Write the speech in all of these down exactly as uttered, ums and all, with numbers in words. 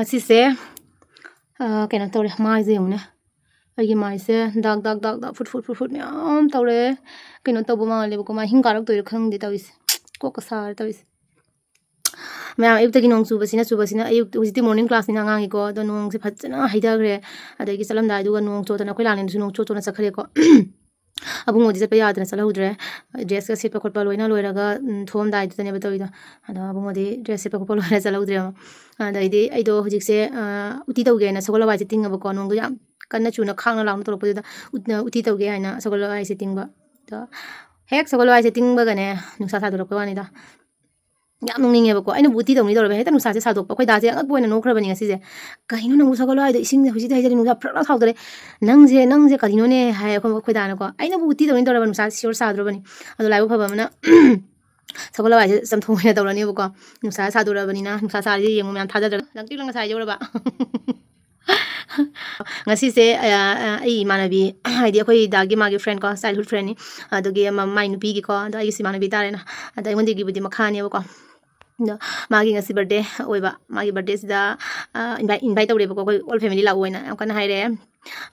ꯉꯁꯤꯁꯦ, ꯑ, ꯀꯩꯅꯣ ꯇꯧꯔꯦ, ꯃꯥꯏꯁꯦ ꯌꯦꯡꯉꯨꯅꯦ꯫ ꯑꯩꯒꯤ ꯃꯥꯏꯁꯦ ꯗꯥꯛ, ꯗꯥꯛ, ꯗꯥꯛ, ꯗꯥꯛ, ꯐꯨꯠ, ꯐꯨꯠ, ꯐꯨꯠ, ꯐꯨꯠ ꯃꯌꯥꯝ ꯇꯧꯔꯦ꯫ ꯀꯩꯅꯣ ꯇꯧꯕ ꯃꯥꯜꯂꯦꯕꯀꯣ, ꯃꯥꯏ ꯍꯤꯡ ꯀꯥꯔꯛꯇꯣꯏꯔꯥ ꯈꯪꯗꯦ ꯇꯧꯔꯤꯁꯦ꯫ ꯀꯣꯛꯀ ꯁꯥꯔꯦ ꯇꯧꯔꯤꯁꯦ꯫ ꯃꯌꯥꯝ ꯑꯌꯨꯛꯇꯒꯤ ꯅꯣꯡ ꯆꯨꯕꯁꯤꯅ, ꯆꯨꯕꯁꯤꯅ, ꯑꯌꯨꯛ, ꯍꯧꯖꯤꯛꯇꯤ morning classꯅꯤꯅ ꯑꯉꯥꯡꯒꯤꯀꯣ, ꯑꯗꯣ ꯅꯣꯡꯁꯦ ꯐꯖꯅ ꯍꯩꯊꯈ꯭ꯔꯦ꯫ ꯑꯗꯒꯤ ꯆꯠꯂꯝꯗꯥꯏꯗꯨꯒ ꯅꯣꯡ ꯆꯣꯠꯇꯅ, ꯑꯩꯈꯣꯏ ꯂꯥꯡꯂꯦꯟꯗꯨꯁꯨ ꯅꯣꯡ ꯆꯣꯠ ꯆꯣꯠꯅ ꯆꯠꯈ꯭ꯔꯦꯀꯣ꯫ ꯑꯕꯨꯡꯉꯣꯗꯤ ꯆꯠꯄ ꯌꯥꯗꯅ ꯆꯠꯍꯧꯗ꯭ꯔꯦ꯫ Dressꯀ ꯁꯦꯠꯄ ꯈꯣꯠꯄ ꯂꯣꯏꯅ ꯂꯣꯏꯔꯒ, ꯎꯝ, ꯊꯣꯛꯑꯝꯗꯥꯏꯗꯨꯗꯅꯦꯕ ꯇꯧꯔꯤꯗꯣ꯫ ꯑꯗꯣ ꯑꯕꯨꯡꯉꯣꯗꯤ dress ꯁꯦꯠꯄ ꯈꯣꯠꯄ ꯂꯣꯏꯔ ꯆꯠꯍꯧꯗ꯭ꯔꯦꯕ꯫ ꯑꯗꯩꯗꯤ ꯑꯩꯗꯣ ꯍꯧꯖꯤꯛꯁꯦ, ꯑ, ꯎꯇꯤ ꯇꯧꯒꯦꯅ ꯁꯒꯣꯜ ꯍꯋꯥꯏꯁꯦ ꯇꯤꯡꯉꯕꯀꯣ, ꯅꯣꯡꯗꯣ ꯌꯥꯝ ꯀꯟꯅ ꯆꯨꯅ ꯈꯥꯡꯅ ꯂꯥꯎꯅ ꯇꯧꯔꯛꯄꯗꯨꯗ ꯎꯠ-, ꯎꯇꯤ ꯇꯧꯒꯦ ꯍꯥꯏꯅ ꯁꯒꯣꯜ ꯍꯋꯥꯏꯁꯦ ꯇꯤꯡꯕ꯫ ꯑꯗꯣ ꯍꯦꯛ ꯁꯒꯣꯜ ꯍꯋꯥꯏꯁꯦ ꯇꯤꯡꯕꯒꯅꯦ, ꯅꯨꯡꯁꯥ ꯁꯥꯗꯣꯔꯛꯄꯩ ꯋꯥꯅꯤꯗ꯫ ꯌꯥꯝ ꯅꯣꯛꯅꯤꯡꯉꯦꯕꯀꯣ꯫ ꯑꯩꯅꯕꯨ ꯎꯇꯤ ꯇꯧꯅꯤ ꯇꯧꯔꯕ ꯍꯦꯛꯇ ꯅꯨꯡꯁꯥꯁꯦ ꯁꯥꯗꯣꯛꯄ꯫ ꯑꯩꯈꯣꯏ ꯗꯥꯁꯦ ꯑꯉꯛꯄ ꯑꯣꯏꯅ ꯅꯣꯛꯈ꯭ꯔꯕꯅꯤ ꯉꯁꯤꯁꯦ꯫ "ꯀꯩꯅꯣ ꯅꯪꯕꯨ ꯁꯒꯣꯜ ꯍꯋꯥꯏꯗꯣ ꯏꯁꯤꯡꯁꯦ ꯍꯧꯖꯤꯛꯇꯤ ꯍꯩꯖꯤꯜꯂꯤ, ꯅꯨꯡꯁꯥ ꯐ꯭ꯔꯛ ꯐ꯭ꯔꯛ ꯁꯥꯎꯗꯣꯔꯦ꯫ ꯅꯪꯁꯦ, ꯅꯪꯁꯦ ꯀꯔꯤꯅꯣꯅꯦ?" ꯍꯥꯏ ꯑꯩꯈꯣꯏ, ꯑꯩꯈꯣꯏ ꯗꯥꯅꯀꯣ꯫ ꯑꯩꯅꯕꯨ ꯎꯇꯤ ꯇꯧꯅꯤ ꯇꯧꯔꯕ ꯅꯨꯡꯁꯥꯁꯦ sure ꯁꯥꯗ꯭ꯔꯕꯅꯤ꯫ ꯑꯗꯣ ꯂꯥꯏꯕꯛ ꯐꯕ ꯑꯃꯅ ꯁꯒꯣꯜ ꯍꯋꯥꯏꯁꯦ ꯆꯝꯊꯣꯡ ꯑꯣꯏꯅ ꯇꯧꯔꯅꯦꯕꯀꯣ꯫ ꯅꯨꯡꯁꯥ ꯁꯥꯗꯣꯔꯕꯅꯤꯅ, ꯅꯨꯡꯁꯥ ꯁꯥꯔꯗꯤ ꯌꯦꯡꯉꯨ ꯃꯌꯥꯝ ꯊꯥꯖꯗ꯭ꯔꯒ꯫ ꯂꯪꯇ꯭ꯔꯤꯛ ꯂꯪꯅ ꯁꯥꯏ ꯌꯧꯔꯕ꯫ ꯉꯁꯤꯁꯦ, ꯑ, ꯑ, ꯑꯩ ꯏꯃꯥꯟꯅꯕꯤ, ꯍꯥꯏꯗꯤ ꯑꯩꯈꯣꯏ ꯗꯥꯒꯤ ꯃꯥꯒꯤ friend ꯀꯣ, childhood friendꯅꯤ꯫ ꯑꯗꯨꯒꯤ ꯑꯃ ꯃꯥꯏ ꯅꯨꯄꯤꯒꯤꯀꯣ, ꯑꯗꯣ ꯑꯩꯒꯤꯁꯨ ꯏꯃꯥꯟꯅꯕꯤ ꯇꯥꯔꯦꯅ꯫ ꯑꯗꯣ ꯑꯩꯉꯣꯟꯗꯒꯤꯕꯨꯗꯤ ꯃꯈꯥꯅꯦꯕꯀꯣ꯫ ꯑꯗꯣ ꯃꯥꯒꯤ ꯉꯁꯤ birthday ꯑꯣꯏꯕ, ꯃꯥꯒꯤ birthdayꯁꯤꯗ, ꯑ, invite, invite ꯇꯧꯔꯦꯕꯀꯣ, ꯑꯩꯈꯣꯏ all family ꯂꯥꯛꯑꯣꯅ ꯌꯥꯝ ꯀꯟꯅ ꯍꯥꯏꯔꯛꯑꯦ꯫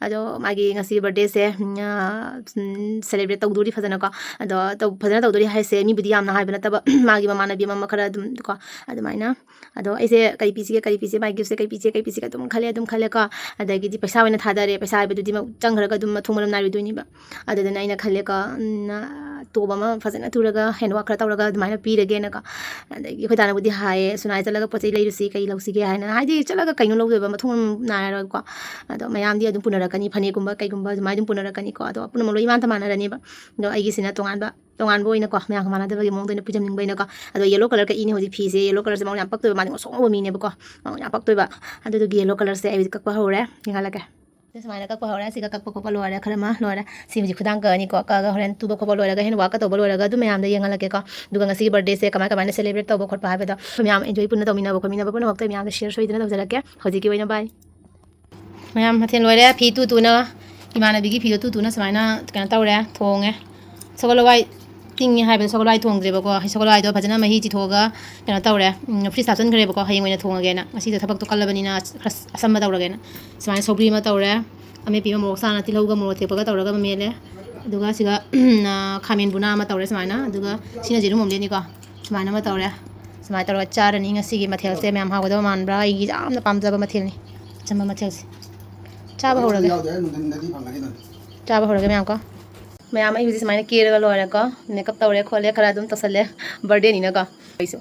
ꯑꯗꯣ ꯃꯥꯒꯤ ꯉꯁꯤ birthdayꯁꯦ, ꯎꯝ, ꯑ, ꯎꯝ, celebrate ꯇꯧꯗꯣꯔꯤ ꯐꯖꯅꯀꯣ꯫ ꯑꯗꯣ ꯇꯧ-, ꯐꯖꯅ ꯇꯧꯗꯣꯔꯤ ꯍꯥꯏꯁꯦ, ꯃꯤꯕꯨꯗꯤ ꯌꯥꯝꯅ ꯍꯥꯏꯕ ꯅꯠꯇꯕ, ꯃꯥꯒꯤ ꯃꯃꯥꯟꯅꯕꯤ ꯑꯃ ꯈꯔ ꯑꯗꯨꯝ ꯀꯣ, ꯑꯗꯨꯃꯥꯏꯅ꯫ ꯑꯗꯣ ꯑꯩꯁꯦ ꯀꯔꯤ ꯄꯤꯁꯤꯒꯦ, ꯀꯔꯤ ꯄꯤꯁꯤꯒꯦ, ꯃꯥꯒꯤ giftꯁꯦ ꯀꯔꯤ ꯄꯤꯁꯤꯒꯦ, ꯀꯔꯤ ꯄꯤꯁꯤꯒꯦ ꯑꯗꯨꯝ ꯈꯜꯂꯦ, ꯑꯗꯨꯝ ꯈꯜꯂꯦꯀꯣ꯫ ꯑꯗꯒꯤꯗꯤ ꯄꯩꯁꯥ ꯑꯣꯏꯅ ꯊꯥꯗꯔꯦ꯫ ꯄꯩꯁꯥ ꯍꯥꯏꯕꯗꯨꯗꯤ ꯃ-, ꯆꯪꯈ꯭ꯔꯒ ꯑꯗꯨꯝ ꯃꯊꯣꯡ ꯃꯔꯝ ꯅꯥꯏꯔꯣꯏꯗꯣꯏꯅꯦꯕ꯫ ꯑꯗꯨꯗꯨꯅ ꯑꯩꯅ ꯈꯜꯂꯦꯀꯣ, ꯎꯝ, top ꯑꯃ ꯐꯖꯅ ꯇꯨꯔꯒ, hand work ꯈꯔ ꯇꯧꯔꯒ ꯑꯗꯨꯃꯥꯏꯅ ꯄꯤꯔꯒꯦꯅꯀꯣ꯫ ꯑꯗꯒꯤ ꯑꯩꯈꯣꯏ ꯗꯥꯅꯕꯨꯗꯤ ꯍꯥꯏꯌꯦ, "ꯁꯨꯃꯥꯏꯅ ꯆꯠꯂꯒ ꯄꯣꯠ ꯆꯩ ꯂꯩꯔꯨꯁꯤ, ꯀꯩ ꯂꯧꯁꯤꯒꯦ?" ꯍꯥꯏꯅ꯫ ꯍꯥꯏꯗꯤ ꯆꯠꯂꯒ ꯀꯩꯅꯣ ꯂꯧꯗꯣꯏꯕ, ꯃꯊꯣꯡ ꯃꯔꯝ ꯅꯥꯏꯔꯔꯣꯏꯀꯣ꯫ ꯑꯗꯣ ꯃꯌꯥꯝꯗꯤ ꯑꯗꯨꯝ ꯄꯨꯅꯔꯛꯀꯅꯤ, ꯐꯅꯦꯛꯀꯨꯝꯕ ꯀꯩꯒꯨꯝꯕ ꯑꯗꯨꯃꯥꯏꯅ ꯑꯗꯨꯝ ꯄꯨꯅꯔꯛꯀꯅꯤꯀꯣ꯫ ꯑꯗꯣ ꯑꯄꯨꯝꯕ ꯂꯣꯏ ꯏꯃꯥꯟꯇ ꯃꯥꯟꯅꯔꯅꯤꯕ꯫ ꯑꯗꯣ ꯑꯩꯒꯤꯁꯤꯅ ꯇꯣꯉꯥꯟꯕ, ꯇꯣꯉꯥꯟꯕ ꯑꯣꯏꯅꯀꯣ, ꯃꯌꯥꯝꯒ ꯃꯥꯟꯅꯗꯕꯒꯤ ꯃꯑꯣꯡꯗ ꯑꯣꯏꯅ ꯄꯨꯖꯅꯤꯡꯕ ꯑꯩꯅꯀꯣ꯫ ꯑꯗꯣ yellow colour ꯀꯛꯏꯅꯦ ꯍꯧꯖꯤꯛ ꯐꯤꯁꯦ, yellow colourꯁꯦ ꯃꯉꯣꯟꯗ ꯌꯥꯝ ꯄꯛꯇꯣꯏꯕ, ꯃꯥꯗꯤ ꯉꯧꯁꯣꯛ ꯉꯧꯕ ꯃꯤꯅꯦꯕꯀꯣ, ꯃꯉꯣꯟꯗ ꯌꯥꯝ ꯄꯛꯇꯣꯏꯕ꯫ ꯑꯗꯨꯗꯨꯒꯤ yellow colourꯁꯦ ꯑꯩ ꯍꯧꯖꯤꯛ ꯀꯛꯄ ꯍꯧꯔꯦ, ꯌꯦꯡꯍꯜꯂꯛꯀꯦ꯫ ꯁꯨꯃꯥꯏꯅ ꯀꯛꯄ ꯍꯧꯔꯦ꯫ ꯁꯤꯒ ꯀꯛꯄ ꯈꯣꯠꯄ ꯂꯣꯏꯔꯦ, ꯈꯔ ꯑꯃ ꯂꯣꯏꯔꯦ꯫ ꯁꯤ ꯍꯧꯖꯤꯛ ꯈꯨꯗꯥꯡ ꯀꯛꯑꯅꯤꯀꯣ꯫ ꯀꯛꯑꯒ ꯍꯣꯔꯦꯟ ꯇꯨꯕ ꯈꯣꯠꯄ ꯂꯣꯏꯔꯒ, hand workꯀ ꯇꯧꯕ ꯂꯣꯏꯔꯒ ꯑꯗꯨ ꯃꯌꯥꯝꯗ ꯌꯦꯡꯍꯜꯂꯛꯀꯦꯀꯣ꯫ ꯑꯗꯨꯒ ꯉꯁꯤꯒꯤ birthdayꯁꯦ ꯀꯃꯥꯏ ꯀꯃꯥꯏꯅ celebrate ꯇꯧꯕ ꯈꯣꯠꯄ ꯍꯥꯏꯕꯗꯣ ꯑꯩꯈꯣꯏ ꯃꯌꯥꯝ enjoy ꯄꯨꯟꯅ ꯇꯧꯃꯤꯟꯅꯕ ꯈꯣꯠꯃꯤꯟꯅꯕ ꯄꯨꯝꯅꯃꯛꯇ ꯑꯩ ꯃꯌꯥꯝꯗ share ꯁꯣꯏꯗꯅ ꯇꯧꯖꯔꯛꯀꯦ꯫ ꯍꯧꯖꯤꯛꯀꯤ ꯑꯣꯏꯅ bye꯫ ꯃꯌꯥꯝ ꯃꯊꯦꯜ ꯂꯣꯏꯔꯦ꯫ ꯐꯤ ꯇꯨ ꯇꯨꯅ, ꯏꯃꯥꯟꯅꯕꯤꯒꯤ ꯐꯤꯗꯣ ꯇꯨ ꯇꯨꯅ ꯁꯨꯃꯥꯏꯅ ꯀꯩꯅꯣ ꯇꯧꯔꯦ, ꯊꯣꯡꯉꯦ꯫ ꯁꯒꯣꯜ ꯍꯋꯥꯏ ꯇꯤꯡꯉꯦ ꯍꯥꯏꯕꯗ ꯁꯒꯣꯜ ꯍꯋꯥꯏ ꯊꯣꯡꯗ꯭ꯔꯦꯕꯀꯣ꯫ ꯁꯒꯣꯜ ꯍꯋꯥꯏꯗꯣ ꯐꯖꯅ ꯃꯍꯤ ꯆꯤꯊꯣꯛꯑꯒ ꯀꯩꯅꯣ ꯇꯧꯔꯦ, ꯎꯝ, ꯐ꯭ꯔꯤꯖꯇ ꯍꯥꯞꯆꯤꯟꯈ꯭ꯔꯦꯕꯀꯣ꯫ ꯍꯌꯦꯡ ꯑꯣꯏꯅ ꯊꯣꯡꯉꯒꯦꯅ꯫ ꯉꯁꯤꯗꯣ ꯊꯕꯛꯇꯣ ꯀꯜꯂꯕꯅꯤꯅ ꯈꯔ ꯑꯁꯝꯕ ꯇꯧꯔꯒꯦꯅ꯫ ꯁꯨꯃꯥꯏꯅ ꯁꯧꯒ꯭ꯔꯤ ꯑꯃ ꯇꯧꯔꯦ, ꯑꯃꯦꯠꯄꯤ ꯑꯃ ꯃꯣꯔꯣꯛ ꯁꯥꯅ ꯇꯤꯜꯍꯧꯒ ꯃꯣꯔꯣꯛ ꯑꯇꯦꯛꯄꯒ ꯇꯧꯔꯒ ꯑꯃ ꯃꯦꯠꯂꯦ꯫ ꯑꯗꯨꯒ ꯁꯤꯒ, ꯎꯝ, ꯑ, ꯈꯥꯃꯦꯟ ꯕꯨꯅꯥ ꯑꯃ ꯇꯧꯔꯦ ꯁꯨꯃꯥꯏꯅ꯫ ꯑꯗꯨꯒ ꯁꯤꯅ ꯌꯦꯔꯨꯝ ꯑꯣꯝꯂꯦꯠꯅꯤꯀꯣ꯫ ꯁꯨꯃꯥꯏꯅ ꯑꯃ ꯇꯧꯔꯦ꯫ ꯁꯨꯃꯥꯏꯅ ꯇꯧꯔꯒ ꯆꯥꯔꯅꯤ ꯉꯁꯤꯒꯤ ꯃꯊꯦꯜꯁꯦ꯫ ꯃꯌꯥꯝ ꯍꯥꯎꯒꯗꯕ ꯃꯥꯟꯕ꯭ꯔꯥ? ꯑꯩꯒꯤ ꯌꯥꯝꯅ ꯄꯥꯝꯖꯕ ꯃꯊꯦꯜꯅꯤ ꯑꯆꯝꯕ ꯃꯊꯦꯜꯁꯦ꯫ ꯆꯥꯕ ꯍꯧꯔꯒꯦ꯫ ꯌꯥꯎꯗꯦ, ꯅꯨꯡꯊꯤꯟꯗꯗꯤ ꯐꯪꯒꯅꯤ ꯑꯗꯨꯝ꯫ ꯆꯥꯕ ꯍꯧꯔꯒꯦ ꯃꯌꯥꯝ ꯀꯣ꯫ ꯃꯌꯥꯝ, ꯑꯩ ꯍꯧꯖꯤꯛ ꯁꯨꯃꯥꯏꯅ ꯀꯦꯔꯒ ꯂꯣꯏꯔꯦꯀꯣ꯫ ꯃꯦꯀꯞ ꯇꯧꯔꯦ ꯈꯣꯠꯂꯦ, ꯈꯔ ꯑꯗꯨꯝ ꯇꯧꯁꯜꯂꯦ꯫ ꯕꯥꯔꯗꯦꯅꯤꯅꯀꯣ꯫ ꯑꯩꯁꯨ,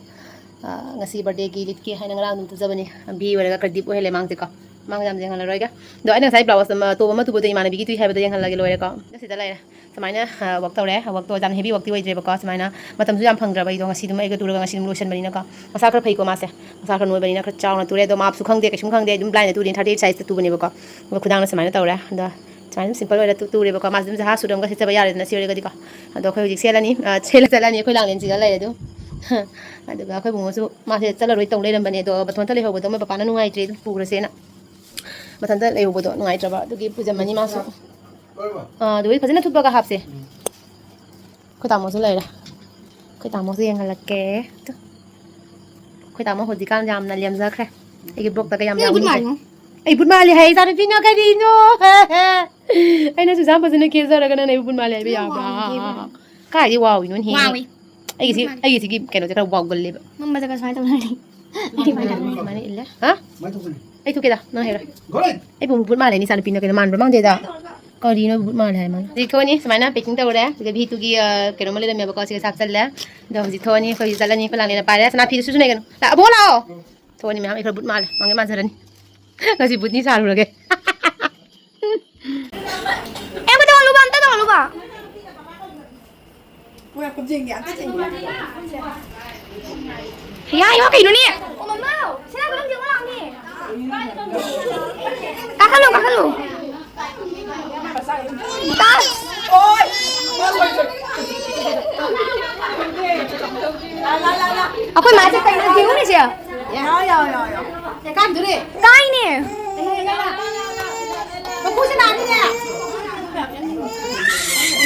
ꯑ, ꯉꯁꯤ ꯕꯥꯔꯗꯦꯒꯤ ꯂꯤꯠꯀꯦ ꯍꯥꯏꯅ ꯉꯔꯥꯡ ꯑꯗꯨꯝ ꯇꯨꯖꯕꯅꯤ꯫ ꯚꯤ ꯑꯣꯏꯔꯒ ꯈꯔ ꯗꯤꯞ ꯑꯣꯏꯍꯜꯂꯦ ꯃꯥꯡꯁꯦꯀꯣ꯫ ꯃꯥꯡ ꯌꯥꯝ ꯌꯦꯡꯍꯜꯂꯔꯣꯏꯒꯦ꯫ ꯑꯗꯣ ꯑꯩꯅ ꯉꯁꯥꯏ ꯕ꯭ꯂꯥꯎꯁ ꯑꯃ, ꯇꯣꯞ ꯑꯃ ꯇꯨꯕꯗꯣ ꯏꯃꯥꯟꯅꯕꯤꯒꯤ ꯇꯨꯏ ꯍꯥꯏꯕꯗꯣ ꯌꯦꯡꯍꯜꯂꯒꯦ ꯂꯣꯏꯔꯦꯀꯣ꯫ ꯁꯤꯗ ꯂꯩꯔꯦ꯫ ꯁꯨꯃꯥꯏꯅ, ꯑ, ꯋꯥꯛ ꯇꯧꯔꯦ꯫ ꯋꯥꯛꯇꯣ ꯌꯥꯝ ꯍꯦꯕꯤ ꯋꯥꯛꯇꯤ ꯑꯣꯏꯗ꯭ꯔꯦꯕꯀꯣ꯫ ꯁꯨꯃꯥꯏꯅ ꯃꯇꯝꯁꯨ ꯌꯥꯝ ꯐꯪꯗ꯭ꯔꯕ ꯑꯩꯗꯣ ꯉꯁꯤ ꯑꯗꯨꯝ ꯑꯩꯒ ꯇꯨꯔꯒ ꯉꯁꯤ ꯑꯗꯨꯝ ꯂꯣꯏꯁꯤꯟꯕꯅꯤꯅꯀꯣ꯫ ꯃꯁꯥ ꯈꯔ ꯐꯩꯀꯣ ꯃꯥꯁꯦ꯫ ꯃꯁꯥ ꯈꯔ ꯅꯣꯏꯕꯅꯤꯅ ꯈꯔ ꯆꯥꯎꯅ ꯇꯨꯔꯦ꯫ ꯑꯗꯣ ꯃꯥꯞꯁꯨ ꯈꯪꯗꯦ, ꯀꯩꯁꯨꯝ ꯈꯪꯗꯦ꯫ ꯑꯗꯨꯝ ꯕ꯭ꯂꯥꯏꯟꯗ ꯇꯨꯔꯤꯅꯤ, ꯊꯥꯔꯇꯤ ꯑꯩꯠ ꯁꯥꯏꯖꯇ ꯇꯨꯕꯅꯦꯕꯀꯣ꯫ ꯑꯗꯣ ꯈꯨꯗꯥꯡꯅ ꯁꯨꯃꯥꯏꯅ ꯇꯧꯔꯦ꯫ ꯑꯗꯣ ꯁꯨꯃꯥꯏꯅ ꯑꯗꯨꯝ ꯁꯤꯝꯄꯜ ꯑꯣꯏꯅ ꯇꯨ-, ꯇꯨꯔꯦꯕꯀꯣ꯫ ꯃꯥꯁꯦ ꯑꯗꯨꯝ ꯖꯍꯥꯖ ꯁꯨꯠ ꯑꯃꯒ ꯁꯦꯠꯆꯕ ꯌꯥꯔꯦꯗꯅ ꯁꯤ ꯑꯣꯏꯔꯒꯗꯤꯀꯣ꯫ ꯑꯗꯣ ꯑꯩꯈꯣꯏ ꯍꯧꯖꯤꯛ ꯁꯦꯠꯂꯅꯤ, ꯑ, ꯁꯦꯠꯂ ꯆꯠꯂꯅꯤ꯫ ꯑꯩꯈꯣꯏ ꯂꯥꯡꯂꯦꯟꯁꯤꯒ ꯂꯩꯔꯦ ꯑꯗꯨꯝ꯫ ꯑꯗꯨꯒ ꯑꯩꯈꯣꯏ ꯕꯨꯡꯉꯣꯁꯨ ꯃꯥꯁꯦ ꯆꯠꯂꯔꯣꯏ ꯇꯧ ꯂꯩꯔꯝꯕꯅꯦ꯫ ꯑꯗꯣ ꯃꯊꯣꯟꯇ ꯂꯩꯍꯧꯕꯗꯣ ꯃꯣꯏ ꯄꯄꯥꯅ ꯅꯨꯡꯉꯥꯏꯇ꯭ꯔꯦ ꯑꯗꯨꯝ ꯄꯨꯈ꯭ꯔꯁꯦꯅ꯫ ꯃꯊꯟꯇ ꯂꯩꯍꯧꯕꯗꯣ ꯅꯨꯡꯉꯥꯏꯇ꯭ꯔꯕ ꯑꯗꯨꯒꯤ ꯄꯨꯖꯝꯃꯅꯤ ꯃꯥꯁꯨ꯫ ꯑꯥ, ꯑꯗꯨꯒꯤ ꯐꯖꯅ ꯊꯨꯞꯄꯒ ꯍꯥꯞꯁꯦ꯫ ꯑꯩꯈꯣꯏ ꯇꯥꯃꯣꯁꯨ ꯂꯩꯔꯦ꯫ ꯑꯩꯈꯣꯏ ꯇꯥꯃꯣꯁꯨ ꯌꯦꯡꯍꯜꯂꯛꯀꯦ꯫ ꯑꯩꯈꯣꯏ ꯇꯥꯃꯣ ꯍꯧꯖꯤꯛꯀꯥꯟ ꯌꯥꯝꯅ ꯂꯦꯝꯖꯈ꯭ꯔꯦ꯫ ꯑꯩꯒꯤ ꯕ꯭ꯂꯣꯛꯇꯒ ꯌꯥꯝ ꯑꯩ ꯕꯨꯠ ꯌꯥꯎꯅꯤꯡꯗ꯭ꯔꯦ꯫ ꯃꯥꯜꯂꯦ꯫ ꯑꯩ ꯕꯨꯠ ꯃꯥꯜꯂꯦ ꯍꯥꯏ, ꯏꯆꯥꯅꯨꯄꯤꯅ ꯀꯔꯤꯅꯣ? ꯑꯩꯅ ꯁꯨꯖꯥꯝ ꯐꯖꯅ ꯀꯦꯖꯔꯒ ꯅꯪꯅ ꯑꯩꯕꯨ ꯕꯨꯠ ꯃꯥꯜꯂꯦ ꯍꯥꯏꯕ ꯌꯥꯕ꯭ꯔꯥ? ꯋꯥꯡꯗꯦ ꯏꯕꯦꯝꯃ꯫ ꯀꯥꯏꯗꯤ ꯋꯥꯎꯏꯅꯣꯅꯦ? ꯋꯥꯎꯏ꯫ ꯑꯩꯒꯤꯁꯤ, ꯕꯨꯠ ꯃꯥꯜꯂꯦ꯫ ꯑꯩꯒꯤꯁꯤꯒꯤ ꯀꯩꯅꯣꯁꯦ ꯈꯔ ꯋꯥꯎꯒꯜꯂꯦꯕ꯫ ꯃꯝꯕꯗꯒ ꯁꯨꯃꯥꯏꯅ ꯇꯧꯅꯔꯗꯤ꯫ ꯑꯩꯗꯤ ꯀꯃꯥꯏꯅ ꯇꯧꯅꯤ? ꯁꯨꯃꯥꯏꯅ ꯏꯜꯂꯦ꯫ ꯍꯥ? ꯀꯃꯥꯏꯅ ꯇꯧꯕꯅꯤ? ꯑꯩ ꯊꯣꯛꯀꯦꯗ, ꯅꯪ ꯍꯦꯛꯔ꯫ ꯒꯣꯔꯦꯟ! ꯑꯩꯕꯨ ꯕꯨꯠ ꯃꯥꯜꯂꯦ, ꯏꯆꯥꯅꯨꯄꯤꯅ ꯀꯩꯅꯣ ꯃꯥꯟꯕ꯭ꯔꯥ ꯃꯥꯟꯗꯦꯗ꯫ ꯀꯔꯤꯅꯣ ꯕꯨꯠ ꯃꯥꯜꯂꯦ ꯍꯥꯏ ꯃꯥꯅ? ꯍꯧꯖꯤꯛ ꯊꯣꯛꯑꯅꯤ, ꯁꯨꯃꯥꯏꯅ packing ꯇꯧꯔꯦ꯫ ꯑꯗꯨꯒ ꯚꯤ ꯇꯨꯒꯤ, ꯑ, ꯀꯩꯅꯣꯝꯃ ꯂꯩꯔꯝꯃꯦꯕꯀꯣ, ꯁꯤꯒ ꯍꯥꯞꯆꯜꯂꯦ꯫ ꯑꯗꯣ ꯍꯧꯖꯤꯛ ꯊꯣꯛꯑꯅꯤ, ꯑꯩꯈꯣꯏ ꯍꯧꯖꯤꯛ ꯆꯠꯂꯅꯤ, ꯑꯩꯈꯣꯏ ꯂꯥꯡꯂꯦꯟꯅ ꯄꯥꯏꯔꯦ꯫ ꯁꯅꯥꯐꯤꯗꯨꯁꯨ ꯁꯨꯅꯩ ꯀꯩꯅꯣ꯫ ꯂꯥꯛ-, ꯑꯕꯣꯛ ꯂꯥꯛꯑꯣ! ꯊꯣꯛꯑꯅꯤ ꯃꯌꯥꯝ, ꯑꯩ ꯈꯔ ꯕꯨꯠ ꯃꯥꯜꯂꯦ, ꯃꯥꯡꯒꯦ ꯃꯥꯟꯖꯔꯅꯤ꯫ ꯉꯁꯤ ꯕꯨꯠꯅꯤ ꯁꯥꯔꯨꯔꯒꯦ꯫ ꯑꯦ, ꯑꯃ ꯇꯧꯍꯜꯂꯨꯕ, ꯑꯝꯇ ꯇꯧꯍꯜꯂꯨꯕ꯫ ꯄꯨꯔꯥ ꯀꯨꯞꯁꯦꯡꯒꯦ, ꯑꯝꯇ ꯆꯦꯡꯒꯦ꯫ ꯌꯥ, ꯌꯥ, ꯀꯩꯅꯣꯅꯦ? ꯀꯥꯈꯠꯂꯨ, ꯀꯥꯈꯠꯂꯨ꯫ ꯀꯥ-, ꯑꯩꯈꯣꯏ ꯃꯥꯁꯦ ꯀꯩꯅꯣ ꯌꯦꯡꯉꯨꯅꯦ, ꯁꯦ꯫ ꯌꯥ, ꯌꯥ, ꯌꯥ, ꯌꯥ꯫ ꯀꯥꯏꯗꯨꯔꯦ? ꯀꯥꯏꯅꯦ꯫ ꯃꯀꯨꯁꯦ ꯅꯥꯅꯤꯅꯦ꯫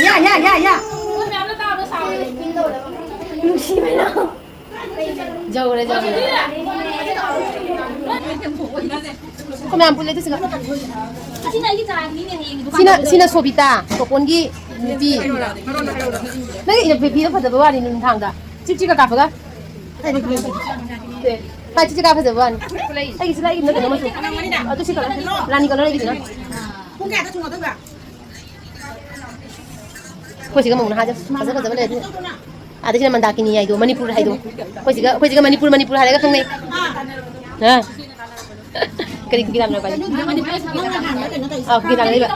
ꯌꯥ, ꯌꯥ, ꯌꯥ, ꯌꯥ꯫ ꯌꯧꯔꯦ, ꯌꯧꯔꯦ꯫ ꯀꯃꯥꯏ ꯄꯨꯜꯂꯦ ꯑꯗꯨꯁꯤꯒ? ꯑꯁꯤꯅ ꯑꯩꯒꯤ ꯆꯥꯔꯅꯤꯅꯦ ꯍꯌꯦꯡ ꯗꯨꯀꯥꯟ ꯁꯤꯅ, ꯇꯧꯕꯗ꯫ ꯁꯤꯅ ꯁꯣꯕꯤꯇꯥ, ꯇꯣꯄꯣꯟꯒꯤ ꯅꯨꯄꯤ꯫ ꯅꯪꯒꯤ ꯏꯅ ꯕꯦꯕꯤꯗꯣ ꯐꯖꯕ ꯋꯥꯅꯤ ꯅꯨꯡꯗꯥꯡꯗ꯫ ꯆꯤꯞ ꯆꯤꯞꯀ ꯀꯥꯞꯄꯒ꯫ ꯁꯦ, ꯍꯥꯏ, ꯆꯤꯞ ꯆꯤꯞ ꯀꯥꯞ ꯐꯖꯕ ꯋꯥꯅꯤ꯫ ꯑꯩꯒꯤꯁꯨ ꯂꯩ, ꯏꯟꯅ ꯀꯩꯅꯣ ꯃꯆꯨ꯫ ꯑꯗꯨ ꯁꯤ ꯀꯂꯔ꯫ ꯔꯥꯅꯤ ꯀꯂꯔ ꯑꯩꯒꯤꯁꯤꯅ꯫ ꯄꯨꯡ ꯀꯌꯥꯗ ꯊꯨꯡꯉꯗꯣꯏꯕ? ꯑꯩꯈꯣꯏ ꯁꯤꯒ ꯃꯧꯅ ꯍꯥꯏꯖ ꯐꯖ ꯐꯖꯕ ꯂꯩ ꯑꯗꯨ꯫ ꯑꯥꯗ ꯁꯤꯅ ꯃꯟꯗꯥꯀꯤꯅꯤ ꯍꯥꯏꯗꯣ, ꯃꯅꯤꯄꯨꯔ ꯍꯥꯏꯗꯣ꯫ ꯑꯩꯈꯣꯏ ꯁꯤꯒ, ꯑꯩꯈꯣꯏ ꯁꯤꯒ ꯃꯅꯤꯄꯨꯔ, ꯃꯅꯤꯄꯨꯔ ꯍꯥꯏꯔꯒ ꯈꯪꯅꯩ꯫ ꯍꯥ? ꯀꯔꯤ ꯀꯨꯀꯤ ꯂꯥꯝꯅꯣ ꯍꯥꯏꯁꯦ? ꯑꯥ, ꯀꯨꯀꯤ ꯂꯥꯝꯅ ꯂꯩꯕ꯫